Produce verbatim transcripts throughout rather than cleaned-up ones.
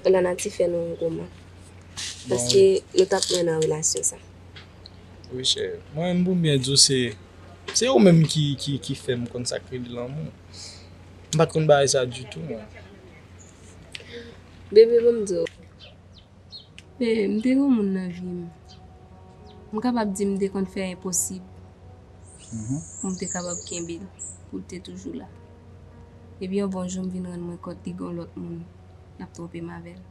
Lanati fè nou yon gwo mal. Paske nou t ap lwen nan relasyon sa. Wi, chè. Mwen menm, pou m byen di w, se, se ou menm ki, ki, ki fè m konn sa k rele lanmou. M pa t konn bagay sa ditou, mwen. Bebe, ban m di w. E, m te gen yon moun nan vi m. M kapab di m te konn fè enposib pou m te kapab kenbe l, pou l te toujou la. Epi yon bon jou, m vin rann mwen kont li gen yon lòt moun l ap twonpe m avè l.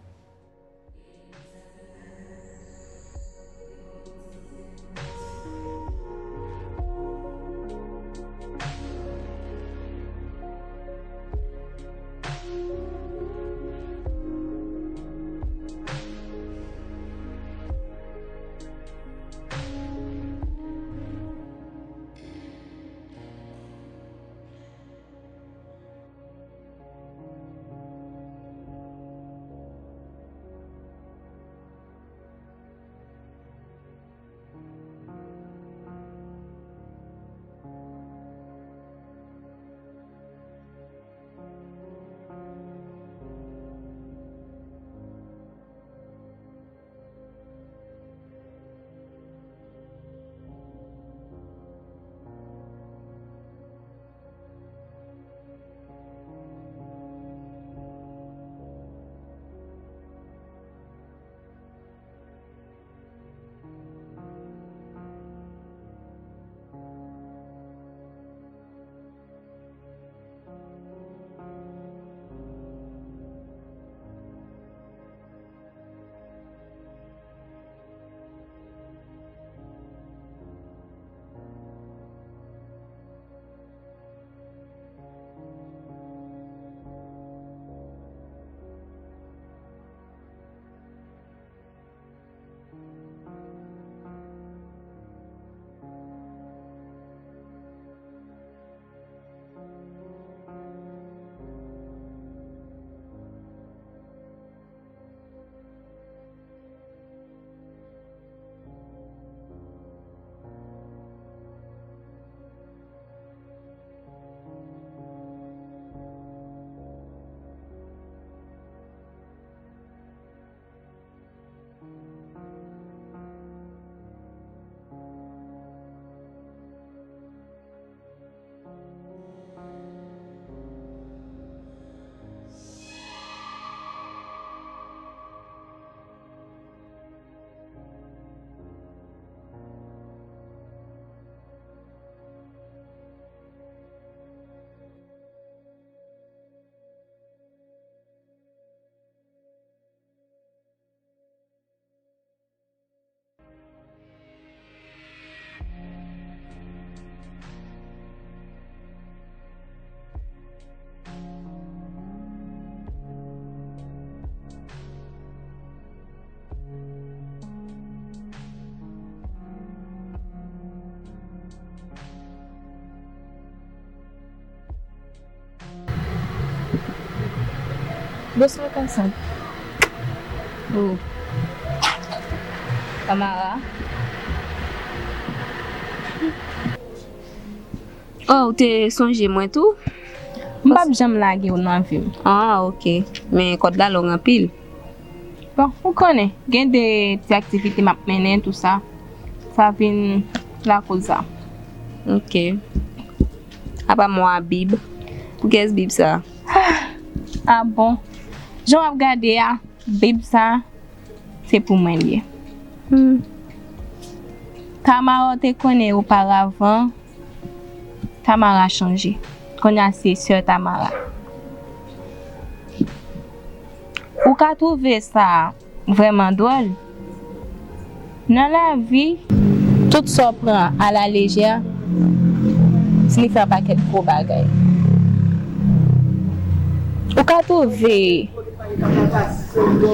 Bonswa, Kassan. Oh. Tamara. Oh, ou te sonje mwen tou? M p ap janm lage w nan vi m. Ah, ok. Men kòd la long anpil. Bon, ou konnen, gen de ti aktivite m ap mennen, tou sa. Sa vin lakoz sa. Ok. Apa mwa Bib. Pou kiyès Bib sa? Ah bon. Jan w ap gade a, Bib sa, se pou mwen l ye. Hmm. Tamara w te konnen oparavan, Tamara chanje. Kounye a se sè Tamara. Ou ka twouve sa vrèman dwòl. Nan lavi, tout sa w pran alalejè, siyifi yon pakèt gwo bagay. Ou ka twouve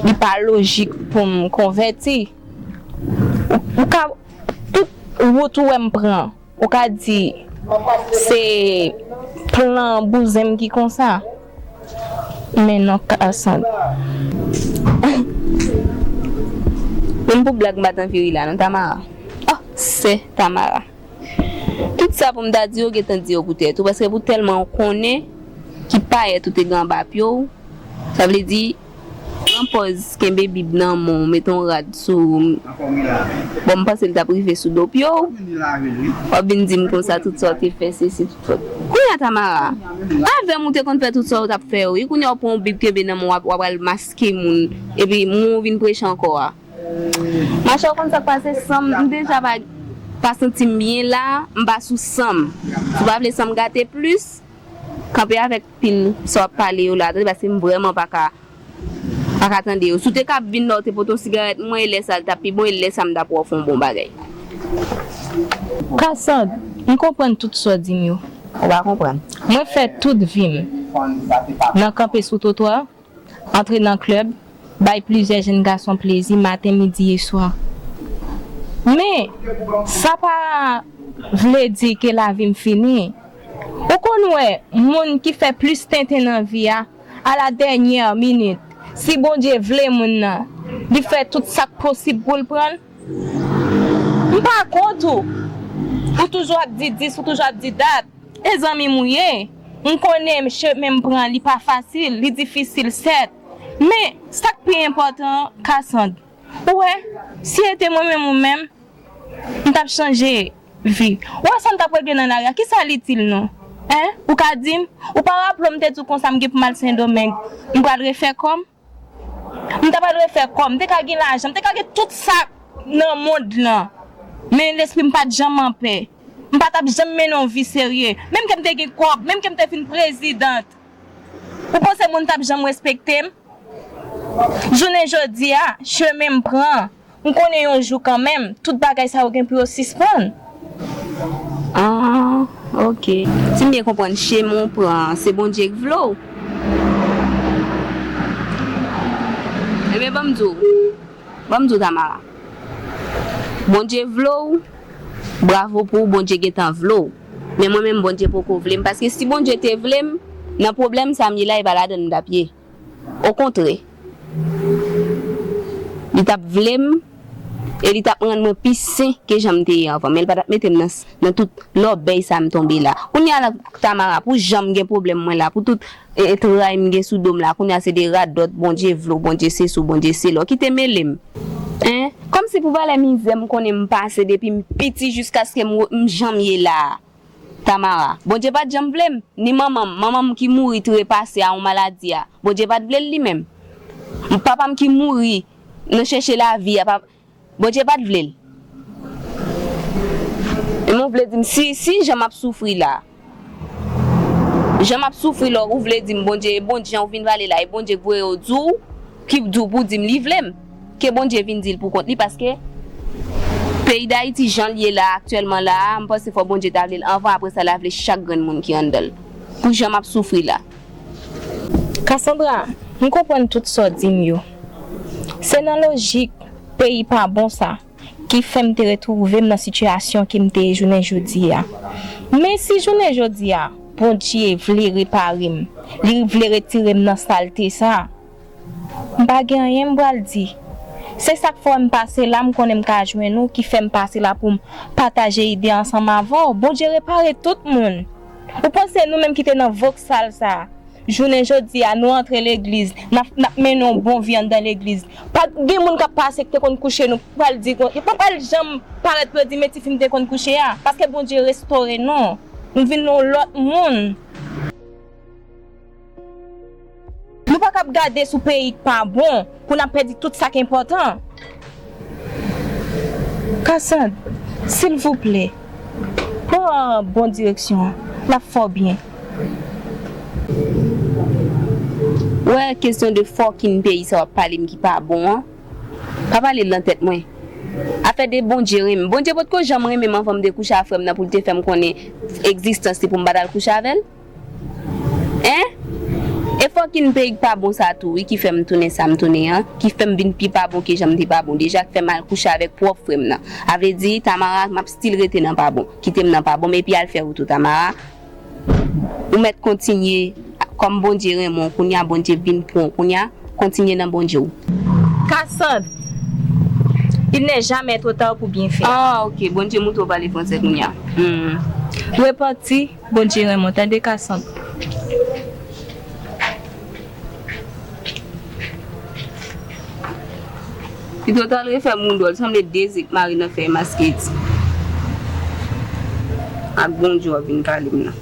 li pa lojik pou m konvèti. Ou, ou ka, tout wout ou wè m pran, ou ka di se plan bouzen m ki konsa. Men non, Kassan. Menm pou blag m pa t anvi ri la non, Tamara. Oh, sè Tamara. Tout sa pou m ta di yo, gentan di yo pou tèt ou, paske pou tèlman ou konnen ki payèt ou te gen anba pye w, sa vle di Pran pòz, kenbe Bib nan men w, mete yon rad sou ou. Bon, m panse l t ap rive sou do pye w. W ap vin di m konsa tout sa w te fè, sesi, tout sa. Kounye a, Tamara, avè m ou te konn fè tout sa w t ap fè yo, wi. Kounye a w pran yon Bib kenbe nan men w, w ap, w ap al maske moun, epi moun ou vin preche ankò a. Machè, w konn sa k pase, san m, m deja pa, pa santi m byen la, m pa sou san m. Si w pa vle san m gate plis, kanpe avèk pil sa w ap pale yo la, tande, paske m vrèman pa ka, pa ka tande yo. Si w te ka vin la, w te pote yon sigarèt mwen, e lè sa a, l t ap pi bon, e lè sa a, m t ap wè w fè yon bon bagay. Kasand, m konprann tout sa w di m yo. Ou pa konprann? Mwen fè tout vi m nan kanpe sou twotwa, antre nan klèb, bay plizyè jèn gason plezi maten, midi e swa. Men, sa pa vle di ke lavi m fini. Ou konn wè moun ki fè plis tenten nan vi a, a la dènyè minit, si Bondye vle moun nan, li fè tout sa k posib pou l pran l. M pa kont ou. Ou toujou ap di dis, ou toujou ap di dat. E zanmi m ou ye. M konnen chemen m pran, li pa fasil, li difisil, sèt. Men, sa k pi enpòtan an, Kasand, ou wè, si e te mwen menm ou menm, m t ap chanje vi. Ou wè sa n t ap regle nan lari a, kisa l itil nou? Hein? Ou ka di m? Ou pa raple w m te di w konsa m gen pou m al Sendomeng, m pral refè kò m? M ta pral refè kò m, m te ka gen lajan, m te ka gen tout sa nan mond lan. Men lespri m pa t janm anpè. M pa t ap janm mennen yon vi serye. Menm ke m te gen kòb, menm ke m te fin prezidant, ou panse moun t ap janm respekte m? Jounen jodi a, chemen m pran, m konnen yon jou kanmenm, tout bagay sa yo gen pou yo sispann. Ah, ok. Si m byen konprann, chemen w pran an, se Bondye k vle w. Ebyen, ban m di w, ban m di w, Tamara. Bondye vle w, bravo pou ou, Bondye gentan vle w. Men mwen menm, Bondye poko vle m, paske si Bondye te vle m, nan pwoblèm sa m ye la, e pa ladann m t ap ye. Okontrè, li t ap vle m e li t ap rann mwen pi sen ke jan m te ye anvan. Men li pa t ap mete m nan, nan tout lòbèy sa m tonbe la. Kounye a la, Tamara, pou jan m gen pwoblèm mwen la, pou tout, e, e, tray m gen sou do m la, kounye a se de radòt, Bondye vle w, Bondye sesi w, Bondye sela w, ki te mele m. Hein? Kòmsi pou valè mizè m konnen m pase depi m piti jiskaske m, m jan m ye la a. Tamara, Bondye pa t janm vle m, ni manman m, manman m ki mouri trepase a yon maladi a, Bondye pa t vle l li menm. Papa m ki mouri nan chèche lavi a, pa, Bondye pa t vle l. E mwen vle di m, si, si jan m ap soufri la, jan m ap soufri la, ou vle di m Bondye, e Bondye, jan ou vin pale la, e Bondye k voye yo di w, ki di w pou di m li vle m. Ke Bondye vin di l pou kont li, paske peyi Dayiti, jan l ye la, aktyèlman la a, m panse fò Bondye ta vle l anvan, apre sa, l a vle chak grenn moun ki anndan l. Pou jan m ap soufri la. Cassandra, m konprann tout sa w di m yo. Se nan lojik peyi pa bon sa ki fè m te retwouve m nan sitiyasyon ke m te ye jounen jodi a. Men si jounen jodi a, Bondye vle repare m, li vle retire m nan salte sa, m pa gen anyen m pral di. Se sa k fè m pase la, m konnen m ka jwenn ou, ki fè m pase la pou m pataje ide ansanm avè w. Bondye repare tout moun. Ou panse nou menm ki te nan voksal sa, jounen jodi a, nou antre legliz, n ap, n ap mennen yon bon vi anndan legliz. Pa gen moun k ap pase ki te konn kouche nou, pral di, yo pa pral janm parèt pou yo di, men tifi m te konn kouche a. Paske Bondye restore nou. Nou vin yon lòt moun. Nou pa kab gade sou peyi k pa bon pou n ap pèdi tout sa k enpòtan. Kasand, silvouplè, pran bon direksyon an. L ap fè w byen. Ou wè kesyon de fucking peyi sa w ap pale m ki pa bon an? Pa pale l nan tèt mwen. Afè de Bondye renmen m. Bondye potko janm renmen m anvan m te kouche a frè m nan pou l te fè m konnen egzistans li pou m pa t al kouche avè l. Hein? E fucking peyi k pa bon sa tou wi ki fè m tounen sa m tounen an, ki fè m vin pi pa bon ke jan m te pa bon deja, k fè m al kouche avèk pwòp frè m nan. A vle di, Tamara, m ap still rete nan pa bon. Kite m nan pa bon, men epi al fè wout ou, Tamara. Ou mèt kontinye, kòm Bondye renmen w kounye a, Bondye vin pran w kounye a, kontinye nan Bondye w. Cassandre, il n'est jamais trop tard pour bien faire. Ah, ok, Bondye montre w pale fransè kounye a. Hmm. Repanti, Bondye renmen w, tande Cassandre. Pito w t al refè moun dòl, sanble de zèk mare nan fèy masketi. Ak Bondye w ap vin pale m nan.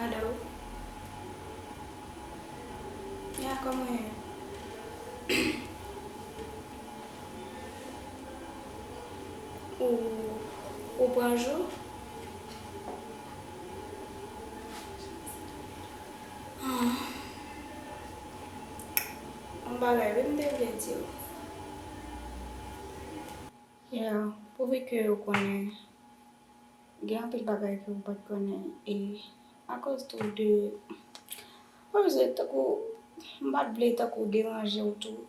Alo? Ya, kòman w ye? Ou, ou pran jou? Ah. Yon bagay wi m te vle di w. Ya, pouvi ke ou konnen, gen anpil bagay ke ou pa t konnen, e akoz tou de, mwen bezwen tankou, m pa t vle tankou deranje w tou,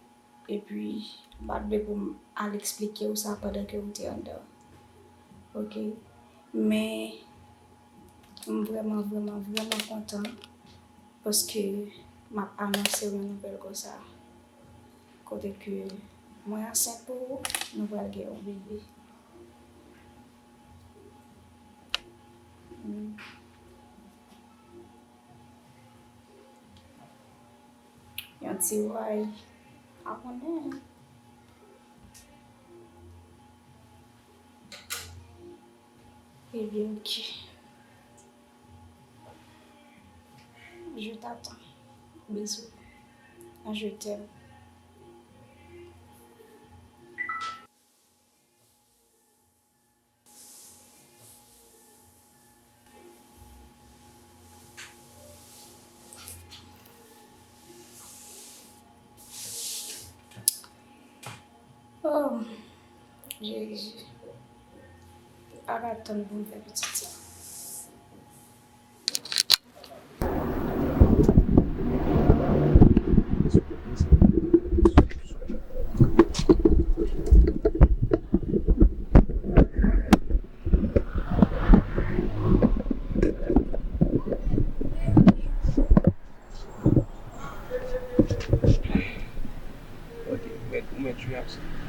epi m pa t vle pou m al eksplike w sa pandan ke ou te anndan. Oke? Men, m vrèman, vrèman, vrèman kontan paske m ap anonse w yon nouvèl konsa. Kote ke mwen ansent pou ou, nou pral gen yon bebe. Hmm. Yon ti way. A konnen. Ebyen, oke. Je t'attends. Bisous. Je t'aime. Oh, Jezi. Pa ka tann pou m fè pitit sa. Ok, ou mèt, ou mèt jwe ak sa.